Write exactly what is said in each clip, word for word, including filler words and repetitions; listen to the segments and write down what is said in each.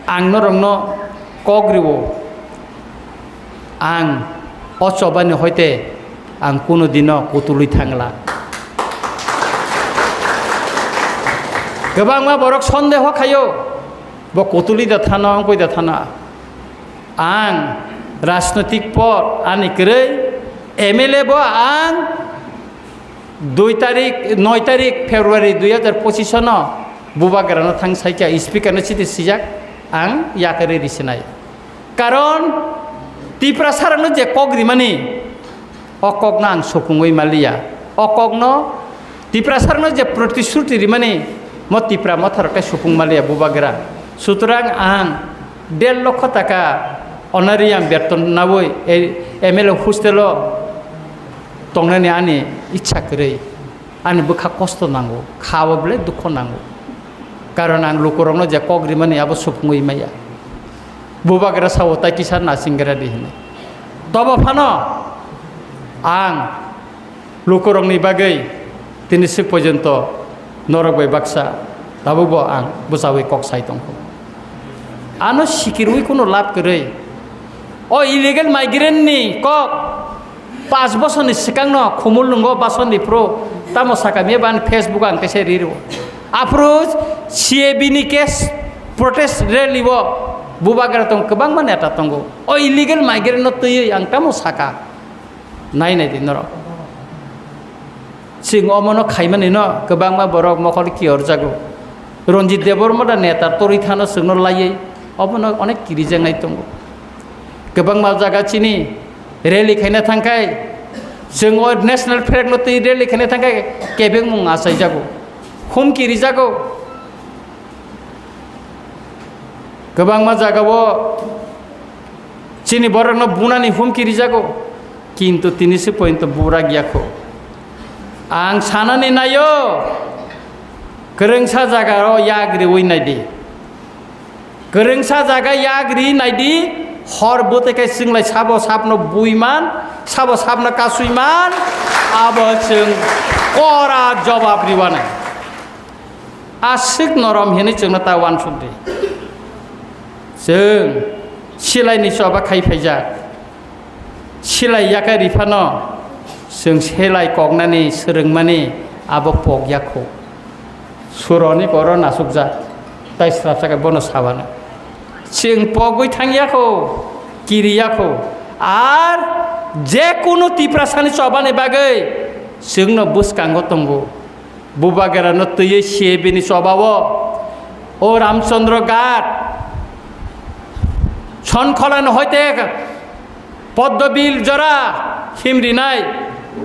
Ang norokno kok rio, ang o chobani hoite ang kuno dino kutulwi thangla. Kwbangma borok sondeho khaio, bo kutulwi da thano, wngwi da thano. Ang rajnotik por ani kwrwi M L A bo ang dui tarik, noi tarik February dui hajar pochisno Bubagrano thang saikha, speaker no chiti sijak, ang yakarwi risinai. Karon Tiprasarokno je kok rimani, o kokno ang supungwi maliya. O kokno Tiprasarokno je protishruti rimani, mo Tipra motharok khe supung maliya Bubagra. Sutrang ang der lokho taka honorarium berton nawi, e, M L A hostelo tongnani ani ichha kwrwi. Ani bwkha kosto nango, kha-o belai dukho nango. Karon ang lukurokno je kok rimani abo supungwi maya. Bubagra sao tai kisa nasingra di hwnwi. Tobo phano ang lukurokni bagwi tini swk porjonto norok bai baksa tabukbo ang bwchaui kok sai tongkho. Ano sikirwi kuno lab kwrwi. O illegal migrant ni kok Paanch bosorni swkangno Khumulwngo Baswandi Pro tamo sakha miya bani Facebook ang kaisa riro. Aphuru C A B ni case protest rally o Bubagra tong kwbangma neta tongo. O illegal migrant no twiwi ang tamo sakha. Nai nai di norok. Chwng omono khaimani no kwbangma borok mokol kiyorjago. Ranjit Debbarma da neta torwi thano chwngno laiwi omono onek kirijaknai tongo. Kwbangma jaga chini rally khaina thangkhai, chwng o national flag no twi rally khaina thangkhai, kebengmung achaijago, humki rijago. Kwbangma jagao chini borokno bunani humki rijago, kintu tini se pointo burak yakho. Ang sanani naio, kwrwngsa jagao yak riwi naidi. Kwrwngsa jaga yak ri naidi, hor bwtwi khe chwng lai sabo sapno bui man, sabo sapno kasui man, abo chwng kora jobab riwanai. Aswk norom hinwi chwngno ta uansuk di. Chwng silaini choba khai phaijak. Silai yakai riphano chwng selai koknani swrwngmani abo pok yakho. Suroni koro nasukjak, tai srapsa khe bono sabano. Chwng pogwi thang yakho, kiri yakho. Ar je kunu Tiprasani chobani bagwi chwngno bwskango tongo. Bubagrano twiwi C A B ni chobao o Ramchandra Ghat, Sonkholani hoite Poddobil jora himrinai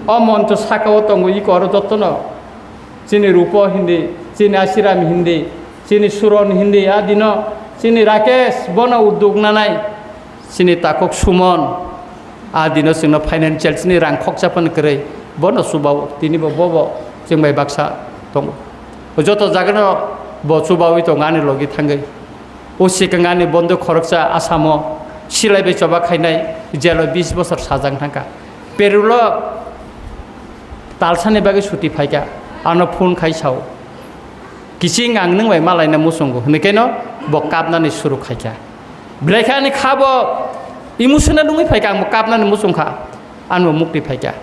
o moncho sakao tongo iko oro jotono. Chini Rupo hindi, chini Asiram hindi, chini Suron hindi, a dino chini Rakesh bono udduk nanai. Chini takhuk Sumon, a dino chwngno financial chini rang khoksa phano kwrwi, bono chubao, tini bo bobo chwng bai baksa tongo. Joto jagano bo chubaui tongo ani logi thangwi. O swkang ani bondo khoroksa Asamo silai bai choba khainai, jelo bis bosor sajang thangkha. Perulo talsani bagwi suti phaikha, ano phone khai sao, "Kiching ang nwng bai malaina muchungo," hwnwi khe no bo kapnani suru khaikha. Belai khe ani kha bo emotional wngwi phaikha, ang bo kapnani muchungkha, ano mukti phaikha.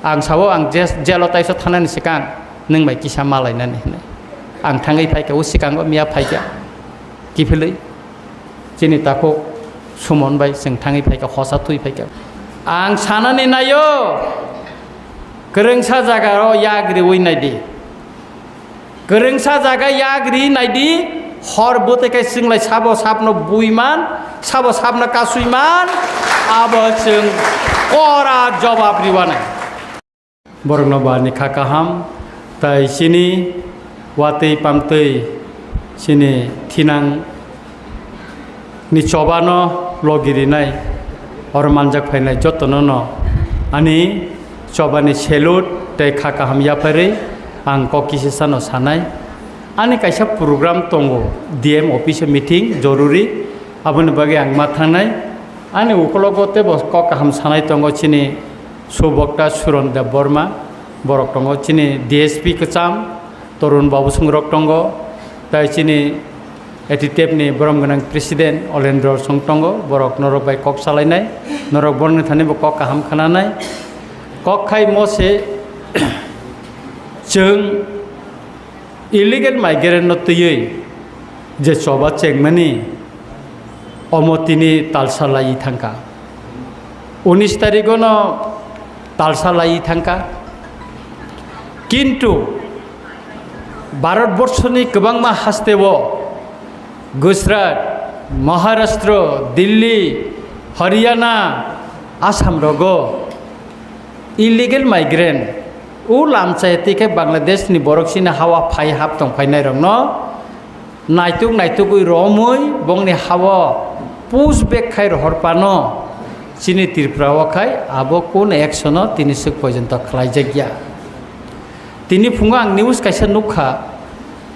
Ang sao, ang je-, jelo taisa thanani swkang nwng bai kisa malainani hwnwi. Ang thangwi phaikha, o swkango miya phaikha kiphilwi. Chini takhuk Sumon bai chwng thangwi phaikha, hosa thwi phaikha. Ang sanani naio, kwrwngsa jagao yak riwi naidi. Kwrwngsa jaga yak ri naidi, hor bwtwi khe chwng lai sabo sapno bui man, sabo sapno kasui man, abo chwng kora jobab riwanai. Borokno bo ani kha kaham, tai chini watwi pamtwi chini thinang ni chobano logi rinai, oro manjak phainai jotono no ani chobani salute tei kha kaham yapharwi ang kok kisa sano sanai. Ani kaisa program tongo, D M office o meeting joruri, aboni bagwi ang ma thangnai. Ani ukologo teibo kok kaham sanai tongo chini subokta Suron Debbarma, borok tongo chini D S P kwcham, Torun Babu Song rok tongo, tai chini A T T F ni borom gwnang president Olendro Song tongo, borok norok bai kok salainai, norok borokni thani bo kok kaham khnanai. Kok khai mo se chwng illegal migrant no twiwi je choba chengmani, omo tini talsa lai thangkha. Unis tarigo no talsa lai thangkha. Kintu Bharat borshoni kwbangma hasteo Gujarat, Maharashtra, Delhi, Haryana, Assam rogo illegal migrant, o lamchaya twi khe Bangladesh ni borok chini hawa phai hap tong phainai rokno naituk naitugwi romwi bongni hawa push back khai rohor pano chini Tripura o khai abo kun action o tini swk porjonto khlaijak ya. Tini phungo ang news kaisa nukha,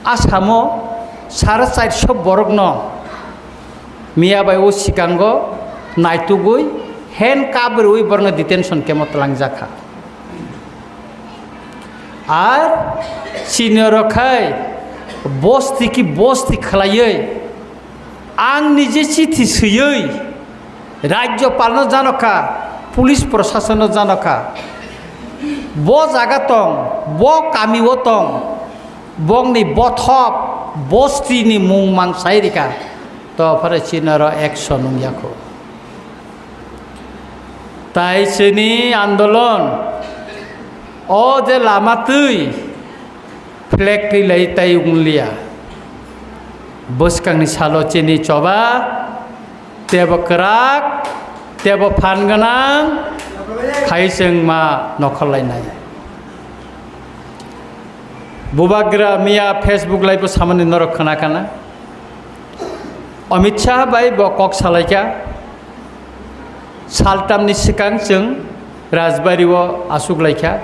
Assamo sare charso borokno miya bai o sikango naitugwi handcuff rwwi borokno detention camp o twlangjakha. Ar senior rok khai bosti ki bosti khlaiwi ang nije chithi swiwi Rajyopalno janokha, police prosasono janokha, bo jaga tong, bo kamio tong, bongni bothop bostini mung mang sai rika, to phare chinaro action wngya kho. Tai chini andolon o je lama twi flag twi lai tai wnglia. Bwskangni salo chini choba tebo kwrak, tebo phan gwnang khai chwng ma nokhor lainai. Bubagra miya Facebook live o samani norok khna kana. Amit Shah bai bo kok salaikha. Saltamni swkang chwng Rajbari o aswk laikha.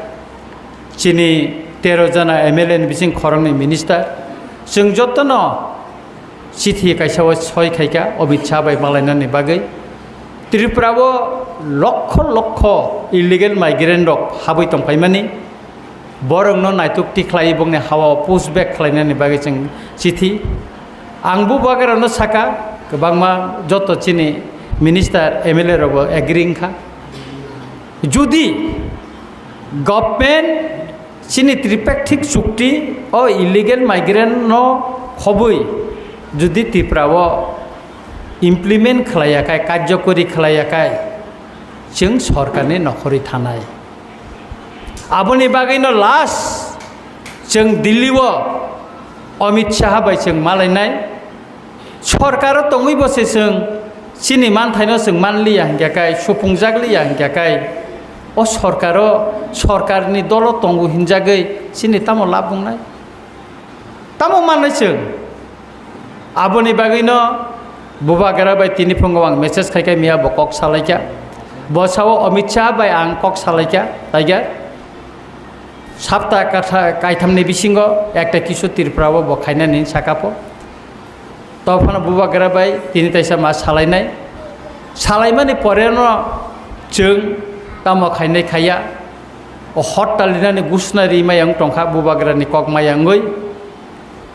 Chini tero jana M L A ni bising khoroknwi minister. Chwng jotono chithi kaisa o soi khaikha Amit Shah bai malainani bagwi. Tripura o lokho lokho illegal migrant rok habwi tongphaimani. Borokno naituk tikhlai bongni hawa o push back khlainani bagwi chwng chithi. Ang Bubagrano saka, kwbangma joto chini minister, M L A rokbo agree wngkha. Judi government chini tripartite chukti o illegal migrant no khobwi judi Tripura o implement khlaiya khai, karjokori khlaiya khai, chwng sorkarni nokhorwi thanai. Aboni bagwino last chwng Delhi o Amit Shah bai chwng malainai. Sorkaro tongwi bo se chwng chini manthaino chwng manliya hinkhe kai, suphungjak liya hinkhe kai, o sorkaro, sorkarni dolo tongo hinjagwi chini tamo lab wngnai? Tamo mannai chwng? Aboni bagwino Bubagra bai tini phungo ang message khaikha, miya bo kok salaikha. Bo sao Amit Shah bai ang kok salaikha, taiga. Sapta katha kaithamni bisingo ekta kisu Tripura o bo khainani sakha pho. Tophano Bubagra bai tini taisa ma salainai. Salaimani poreno chwng tamo khainai khaiya. O hortal rinani gusna ri maya wng tongkha Bubagrani kok maya wngwi.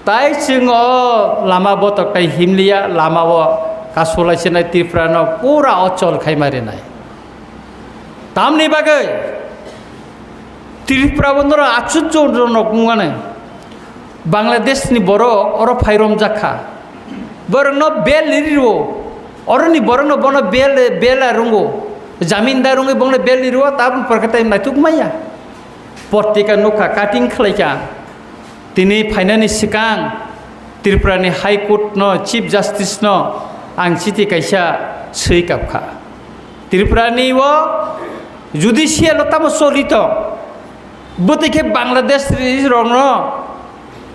Tai chwng o lama botok tai himliya, lama o kasulai sinai Tripura no pura ochol khaima rinai. Tamni bagwi Tripura bo noro achut jonok wngmani. Bangladesh ni borok oro phai romjak kha. Borok no bel riro. Oro ni borok no bono bel, bel a rungo. Jamindar wngwi bono bel riro, tabun porkhe tai naituk maya. Portika nukha, cutting khlaikha. Tini phainani swkang Tripura ni High Court no, Chief Justice no ang chithi kaisa swi kapkha. Tripura ni o judicial o tamo choli tong, bwtwi khe Bangladesh rokno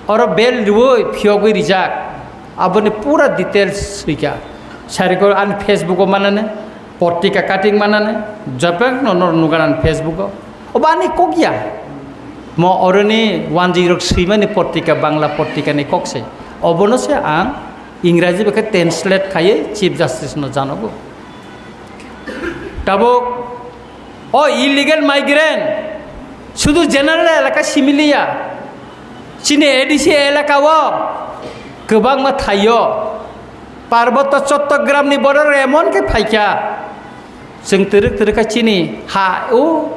oro bel riwi phiyogwi rijak, aboni pura details swikha. Sarikor ani Facebook o manane, portika cutting manane, jopek no nor nugan ani Facebook o. Obo ani kok ya. Mo oroni wanjwi rok swimani portika, Bangla portika ni kok se. Obono se ang Ingraji bai khe translate khaiwi Chief Justice no janogo. Tabuk o illegal migrant sudu general elaka similiya, chini A D C elaka o kwbangma thaio Parbotto Chottogramni borok emon khe phaikha, chwng twrwk twrwk khe chini ha o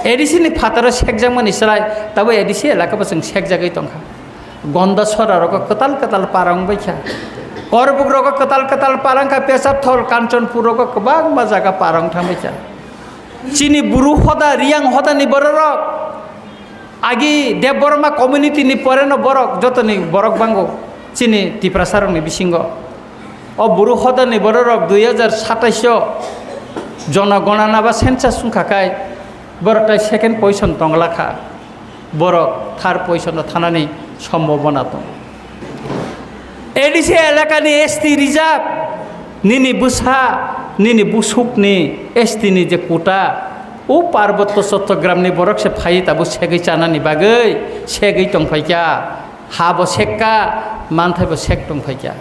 A D C ni phataro sekjakmani slai tabo A D C elaka bo chwng sekjagwi tongkha. Gonda sora rogo kwtal kwtal parang baikha. Korbuk rogo kwtal kwtal parang kha, Pesap Thol, Kanchanpur rogo kwbangma jaga parang thang baikha. Chini Bru hoda, Riyang hodani bororok, agi Debbarma community ni poreno borok, jotoni borok bango chini Tiprasa rokni bisingo. O Bru hodani bororok dui hajar satais o jonogonana ba census wngkha kai, borok tai second position tonglakha. Borok third position o thanani sombhabona tongo. A D C elakani S T reserve, nini bwsa, nini busukni S T ni je quota, o Parbotto Chottogramni borok se phai tabuk segwi chanani bagwi segwi tongphaikha, ha bo sekka, manthai bo sek tongphaikha.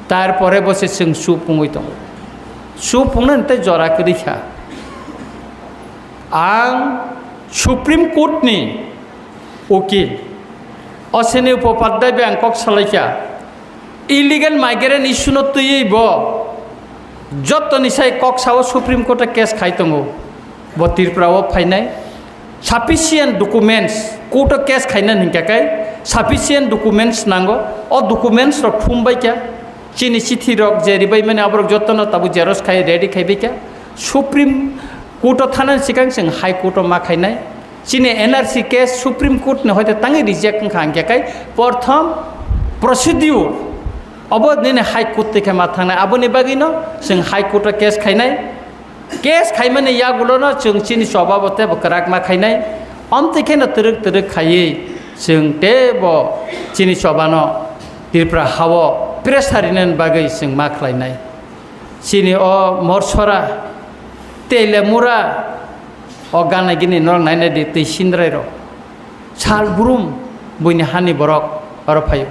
Tarpore bo se chwng chupungwi tongo. Chupungnani tei jora kwrwi kha. Ang Supreme Court ni ukil Ashwini Uppapadhyay bai ang kok salaikha, illegal migrant issue no twiwi bo jotoni sai kok sao Supreme Court o case khai tongo, bo Tripura o phainai. Sufficient documents, court o case khaina hinkha kai sufficient documents nango, o documents rok thum baikha. Chini chithi rok je ribai mani aborok jotono tabuk xerox khai ready khai baikha. Supreme Court o thanani sikang chwng High Court o ma khainai. Chini N R C case Supreme Court ni hoite tangwi reject wngkha, hingkhe kai porthom procedure obo nini High Court twi khe ma thangnai, aboni bagwino chwng High Court o case khainai. Case khaimani yagulono chwng chini choba bo teibo kwrak ma khainai. Omtwi kheno twrwk twrwk khaiwi chwng teibo chini chobano Tripura hao pressure rinani bagwi chwng ma khlainai. Chini o Morsora, Telemura, o gana gini norok nainai di, twi sindrai rok. Sal brum buini hani borok oro phaio.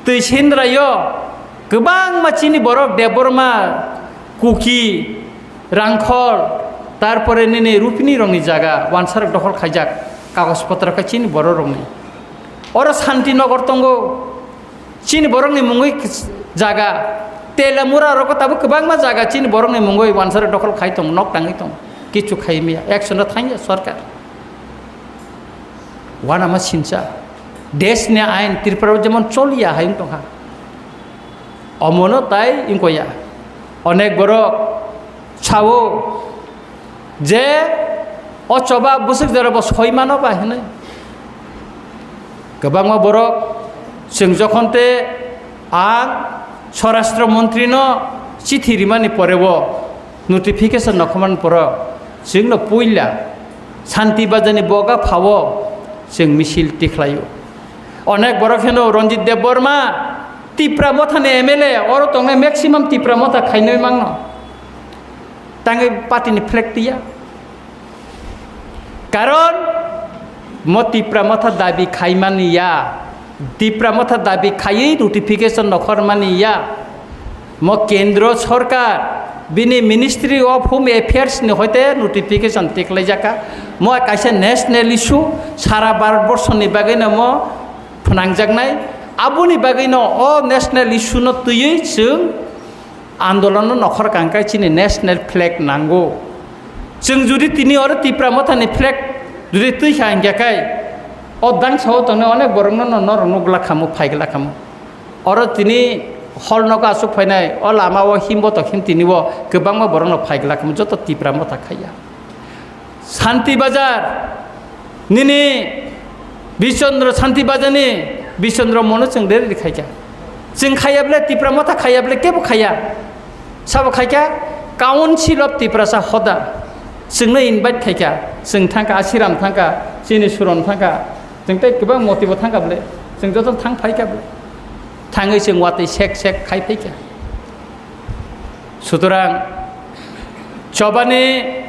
Twi sindrai o kwbangma chini borok Debbarma, Kuki, Rangkhol, tarpore nini Rupini rokni jaga wansarok dokhol khaijak, kagoj potro khe chini borok rokni. Oro Santinagar tongo. Chini borokni mungwi jaga, Telemura rogo tabuk kwbangma jaga chini borokni mungwi wansarok dokhol khai tongo, nok tangwi tongo, kichu khai maya, action no thangya sorkar. Uanama sincha, desh ni ain Tripura o jemon choliya hai wng tongkha, omono tai wngkoya. Onek borok sao, je o choba bwswk jora bo soi mano ba hinwi. Kwbangma borok chwng jokhon te ang Swarashtra Montri no chithi rimani pore o notification nokhormani pore chwngno puila Santi Bazar ni boga phao chwng misil tikhlaio. Onek borok hino Ranjit Debbarma, Tipra Motha ni M L A, oro tongnai maximum Tipra Motha khainwi mangno. Tangwi party ni flag twiya. Karon mo Tipra Motha dabi khaimani ya. Tipra Motha dabi khaiwi notification nokhormani ya. Mo Kendro Sorkar bini Ministry of Home Affairs ni hoite notification tiklaijaka. Mo kaisa national issue, sara Bharat Borso ni bagwi no mo phnangjaknai. Aboni bagwi no o national issue no twiwi chwng andolon no nokhor kangkhe chini national flag nango. Chwng judi tini oro Tipra Motha ni flag judi twi kha hingkhe kai, o dangsa o tongnai onek borok no norok nukla khamu, phaigla khamu. Oro tini hol nogo aswk phainai, o lama o himbo to him tini o kwbangma borok no phaigla khamu, joto Tipra Motha khaiya. Santi Bazar, nini Bishondro Santi Bazar ni Bishondro mono chwng reri khaikha. Chwng khaiya ble Tipra Motha khaiya ble kebo khaiya. Sabo khaikha Council of Tiprasa Hoda. Chwngno invite khaikha. Chwng thangkha, Asiram thangkha, chini Suron thangkha. Chwng tei kwbang motibo thangkha ble. Chwng joto thang phaikha ble. Thangwi chwng watwi sek sek khai phaikha. Sutorang chobani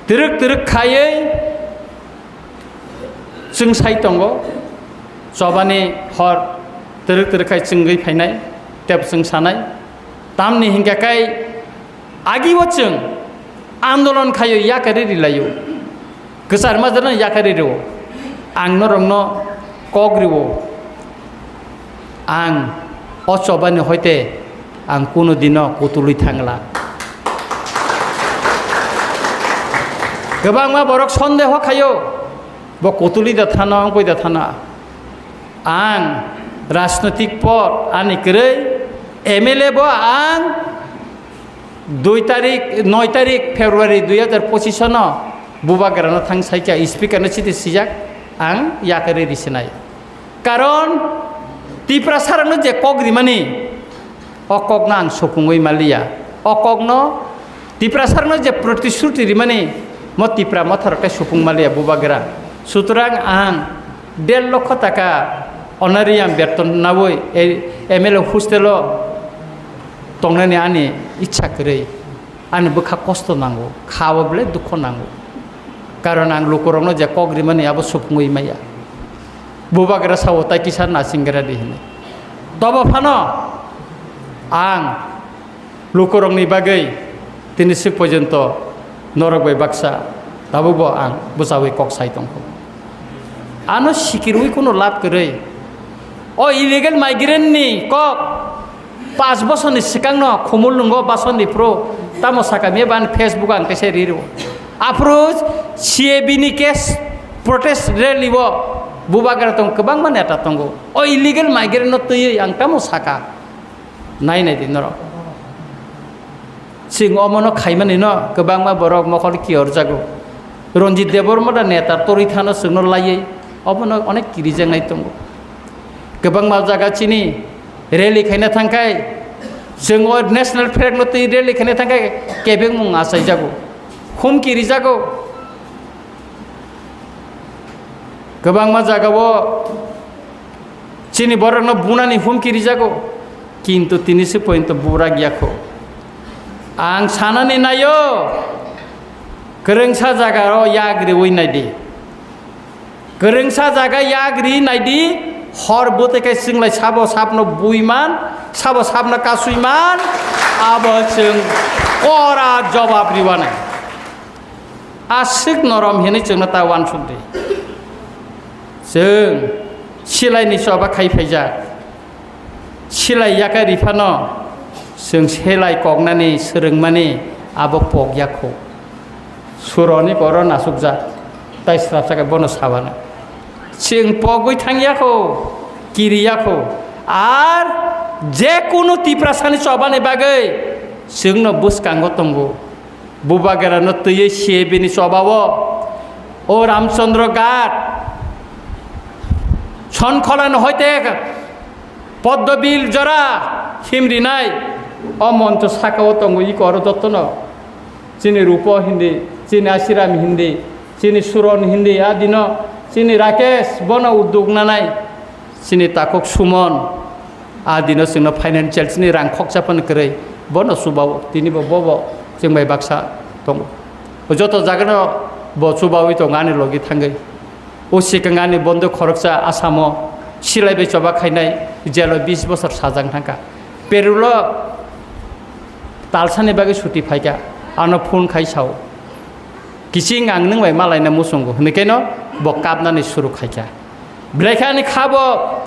twrwk twrwk khaiwi chwng sai tongo, chobani hor twrwk twrwk khai chwngwi phainai, tei chwng sanai. Tamni hinkhe kai agi o chwng andolon khaio, yakarwi rwlaio, kwchar majra no yakarwi rwo. Ang norokno kok rwo, ang o chobani hoite Ang kuno dino kutulwi thangla. Kwbangma borok sondeho khaio, bo kutulwi da thano, wngkoi da thano. Ang rajnotik pod ani kwrwi M L A bo ang dui tarik, noi tarik February dui hajar pochisano Bubagrano thang saikha, speaker no chiti sijak, ang yakarwi risinai. Karon Tiprasarokno je kok rimani, o kokno ang supungwi maliya. O kokno Tiprasarokno je protishruti rimani, mo Tipra motharok tei supung maliya Bubagra. Sutrang ang der lokho taka honorarium beton nawi, e, M L A hostelo tongnani ani ichha kwrwi, ani bwkha kosto nango, kha-o belai dukho nango. Karon ang lukurokno je kok rimani abo supungwi maya. Bubagra sao tai kisa nasingra di hwnwi. Tobo phano ang lukurokni bagwi tini swk porjonto norok bai baksa tabukbo ang bwchaui kok sai tongkho. Ano sikirwi kuno lab kwrwi. O illegal migrant ni kok pas bosorni swkangno khumul nungo basonni phuru tamo sakha miya ban Facebook ang kaisa riro. Aphuru C A B ni case protest rally o Bubagra tong kwbangma neta tongo. O illegal migrant no twiwi ang tamo sakha. Nai nai di norok. Chwng omono khaimani no kwbangma borok mokol kiyorjago. Ranjit Debbarma da neta torwi thano chwngno laiwi obono onek kirijaknai tongo. Kwbangma jaga chini rally khaina thangkhai chwng o national flag no twi rally khaina thangkhai kebengmung achaijago, humki rijago. Kwbangma jagao chini borokno bunani humki rijago, kintu tini se pointo burak yakho. Ang sanani naio, kwrwngsa jagao yak riwi naidi. Kwrwngsa jaga yak ri naidi, hor bwtwi khe chwnglai sabo sapno bui man, sabo sapno kasui man, abo chwng kora jobab riwanai. Aswk norom hinwi chwngno ta uansuk di. Chwng silaini choba khai phaijak. Silai yakai riphano chwng silai koknani swrwngmani abo pok yakho. Suroni koro nasukjak. Tai srapsa khe bono sabana. Chwng pogwi thang yakho, kiri yakho. Ar je kunu Tiprasani chobani bagwi chwngno bwskango tongo. Bubagrano twiwi C A B ni chobao o Ramchandra Ghat, Sonkholan hoite Poddobil jora himrinai o moncho sakao tongo iko oro jotono. Chini Rupo hindi, chini Asiram hindi, chini Suron hindi, a dino chini Rakesh bono uddog nanai. Chini takhuk Sumon, a dino chwngno financial chini rang khoksa phano kwrwi, bono chubao, tini bo bobo chwng bai baksa tongo. Joto jagano bo chubaui tongo ani logi thangwi. O swkang ani bondo khoroksa Asamo silai bai choba khainai, jelo bis bosor sajak thangkha. Perulo talsani bagwi suti phaikha, ano phone khai sao. Kiching ang nwng bai malaina muchungo, hwnwi khe no bo kapnani suru khaikha. Belai khe ani kha bo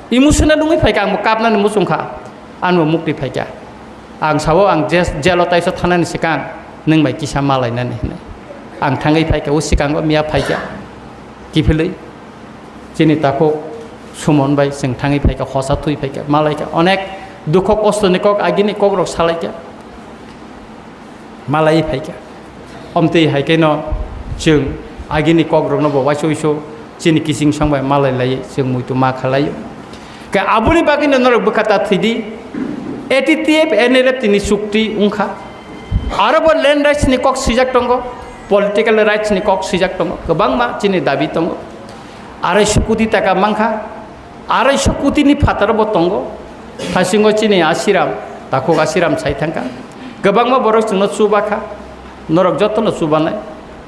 emotional wngwi phaikha, ang bo kapnani muchungkha, ani bo mukti phaikha. Ang sao, ang je-, jelo taiso thanani swkang nwng bai kisa malainani hwnwi. Ang thangwi phaikha, o swkango miya phaikha, kiphilwi. Chini takhuk Sumon bai chwng thangwi phaikha, hosa thwi phaikha, malaikha, onek dukho kostoni kok, agini kokrok salaikha. Malai phaikha. Omtwi hai khe no chwng agini kokrokno bo uaisa uiso chini kiching song bai malai lai chwng muitu ma khalai. Khe aboni bagwi no norok bwkha ta thwidi. A T T F, N L F tini chukti wngkha. Aro bo land rights ni kok swijak tongo, political rights ni kok swijak tongo, kwbangma chini dabi tongo. Arai sukuti taka mankha. Arai so kutini phataro bo tongo. Thasingo chini Asiram, takhuk Asiram sai thangkha. Kwbangma borok chwngno chubakha. Norok jotono chubanai.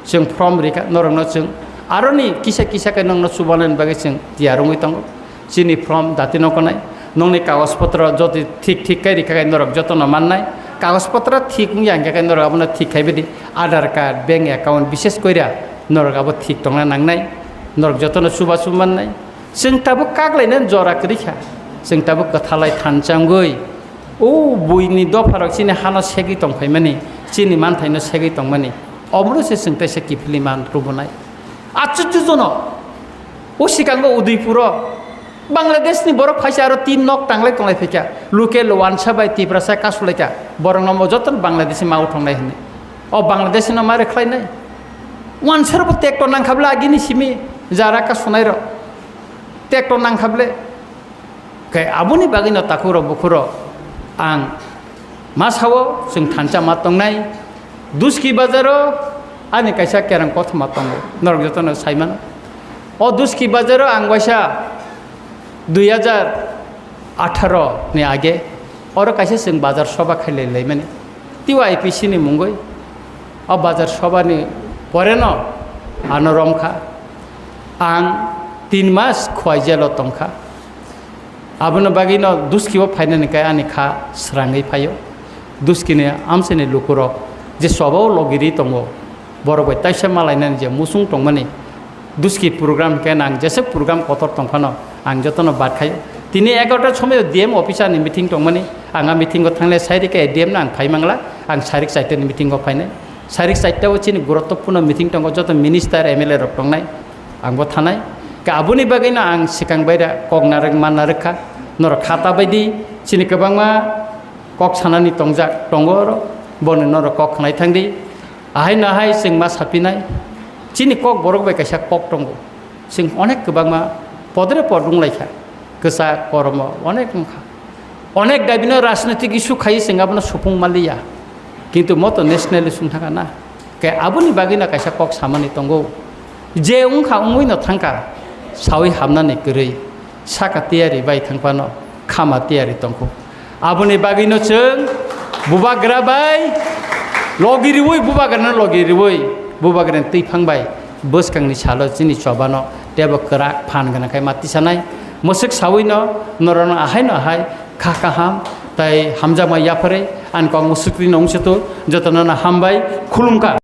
Chwng from rikha, norokno chwng aroni kisa kisa khe nokno chubanani bagwi chwng tiyar wngwi tongo. Chini from dati nokonai. Nokni kagoj potro joto thik thik khe rikha khe norok jotono mannai. Kagoj potro thik wngya hwnkhe khe norok abono thik khai bidi. Aadhaar card, bank account, bises koira norok abo thik tongna nangnai. Norok jotono chuba chuba mannai. Chwng tabuk kaklainani jora kwrwi kha. Chwng tabuk kwthalai thansa wngwi O buini dopharok chini hano segwi tongphaimani, chini manthaino segwi tongmani, omono se chwng teisa kiphilwi man rwbwnai. Achukju jono, o sikango Udaipuro Bangladeshni borok phaisa aro tin nok tanglai tonglai phaikha, local wansa bai Tiprasa kasulaikha, borokno omo jotono Bangladeshi ma uthongnai hwnwi. O Bangladeshino ma rwkhlainai? Wansarokbo tekto nangkha ble agini simi, jara kasunairok tekto nangkha ble. Khe aboni bagwino takhukrok bukhukrok ang ma sao, chwng thansa ma tongnai. Duski bazaro ani kaisa kerang kothoma tongo, norok jotono sai mano. O Duski bazaro ang waisa dui hajar atharo ni age oro kaisa chwng bazar soba khailai laimani, T Y P C ni mungwi. O bazar sobani poreno ano romkha. Ang tin mas Khowai jailo tongkha. Aboni bagwino Duskio phainani khe ani kha srangwi phaio. Duskini amchaini lukurok je sobao logiri tongo, borok bai taisa malainani je muchung tongmani, Duski program khe ang jesa program kotor tongphano ang jotono bad khaio. Tini egarota somoio D M office ni meeting tongmani, ang a meeting o thangle sairikhe D M no ang phai mangla, ang sairik chaita ni meeting o phainai. Sairik chaita o chini guruttopurno meeting tongo, joto minister, M L A rok tongnai, ang bo thanai. Khe aboni bagwino ang swkang baira kok narwk ma narwk kha, norok kha ta bai di, chini kwbangma kok sanani tongjak tongo oro, bono norok kok khnai thang di. Ahai no ahai chwng ma sapinai, chini kok borok bai kaisa kok tongo. Chwng onek kwbangma podre pod wnglaikha, kwchak koromo onek wngkha. Onek dabino rajnitik issue khai chwng abono supung maliya, kintu moto national issue wngthangkha na. Khe aboni bagwino kaisa kok samani tongo, je wngkha wngwino thangkha, sawi hamnani kwrwi. Saka tiyari bai thangphano khama tiyari tongkhu. Aboni bagwino chwng bubagra bai logi riwi, bubagrano logi riwi, bubagrani twiphang bai bwskangni salo chini chobano teibo kwrak phan gwnang khai ma tisanai. Mwswk sawino norokno ahaino ahai kha kaham tei hamjakma yapharwi ani kok mwswk twi nongsitu jotono hambai khulumkha.